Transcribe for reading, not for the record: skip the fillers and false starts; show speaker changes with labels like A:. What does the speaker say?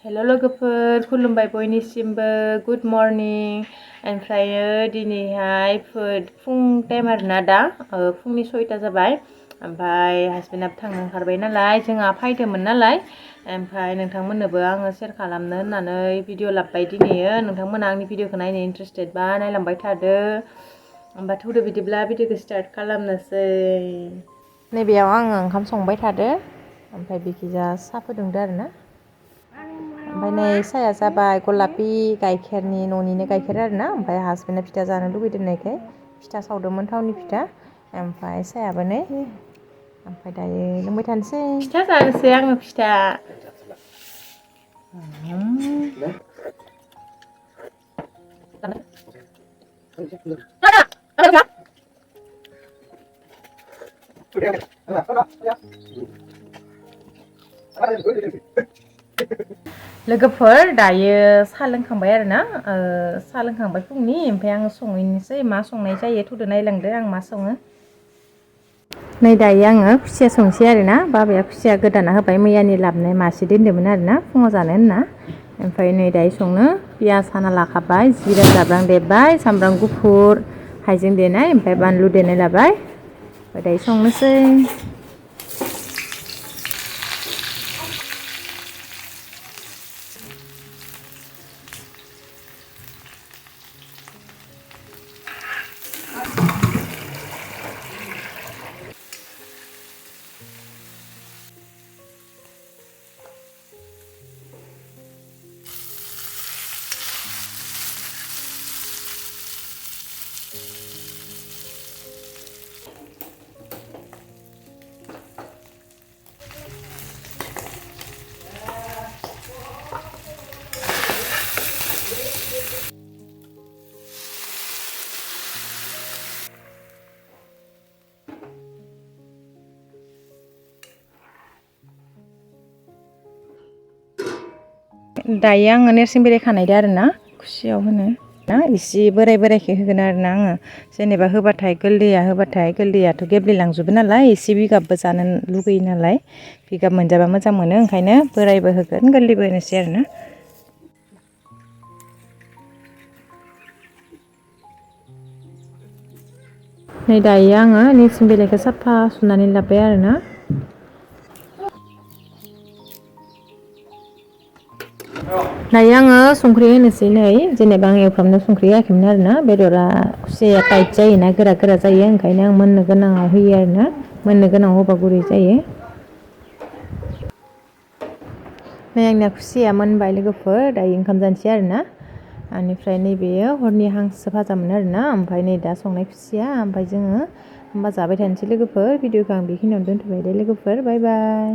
A: हेल' लोगोफोर खुलुमबाय बयनिसिमबो good morning ओमफ्रायो दिनैहाय फुं टाइम आरोना दा फुंनि 6टा जाबाय ओमफ्राय हासबेन्डआबो थांनो ओंखारबाय नालाय जोंहा फैदोंमोन नालाय ओमफ्राय नोंथांमोननोबो आङो शेयार खालामनो होननानै भिडिअ लाबोबाय दिनैयो नोंथांमोना आंनि भिडिअखौ नायनो इन्टारेस्टेड बा नायलांबाय थादो होमबा थौदो बिदिब्ला भिडिअखौ स्टार्ट खालामनोसै नैबेयाव आङो ओंखाम संबाय थादो ओमफ्राय बिखिजा साहा फुदुंदो आरोना ओमफ्राय नै साहाया जाबाय गलापि गाइखेरनि न'निनो गाइखेर आरोना ओमफ्राय हासबेन्डआ फिथा जानो लुगैदों होननायखाय फिथा सावदोंमोन थावनि फिथा ओमफ्राय साहायाबो नै ओमफ्राय दायो लोंबाय थानोसै फिथा जानोसै आङो फिथा लोगोफोर दायो साहा लोंखांबाय आरोना साहा लोंखांबाय फुंनि ओमफ्राय आङो संहैनोसै मा संनाय जायो थुदो नायलांदो आं मा सङो नै दायो आङो खुसिया संसै आरोना बाबाया खुसिया गोदाना होबाय मैयानि लाबोनाय मासे दोन्दोंमोन आरोना फुङाव जानो होनना ओमफ्राय नै दायो संनो पियास हाना लाखाबाय जिरा जाब्रां देबाय सामब्राम गुफुर हाइजें देनाय ओमफ्राय बानलु देनाय लाबाय ओमफ्राय दायो संनोसै दायो आङो नेरसिं बिलाइ खानायदो आरोना खुसियाव होनो ना इसे बोराय बोरायखौ होगोन आरोना आङो जेनेबा होबाथाय गोरलैयाथ' गेब्लेलांजोबो नालाय एसे बिगाबबो जानो लुगैयो नालाय बिगाब मोनजाबा मोजां मोनो ओंखायनो बोरायबो होगोन गोरलैबो होनोसै आरोना नै दायो आङो नेरसिं बिलाइखौ साफा सुनानै लाबाय आरोना दायो आङो संख्रि होनोसै नै जेनेबा आं एवफ्रामनो संख्रि होआखैमोन आरोना बेदरा खुसिया टाइट जायोना गोरा गोरा जायो ओंखायनो आं मोननो गोनाङाव होयो आरोना मोननो गोनाङाव होबा गुरै जायो नै आंनिया खुसिया मोनबाय लोगोफोर दायो ओंखाम जानोसै आरोना बेनिफ्राय नैबेयो हरनि हांसो भाजामोन आरोना ओमफ्राय नै दा संनाय खुसिया ओमफ्राय जोङो होमबा जाबाय थानोसै लोगोफोर भिडिअखौ आं बेखिनियावनो दोनथ'बाय दे लोगोफोर बाय बाय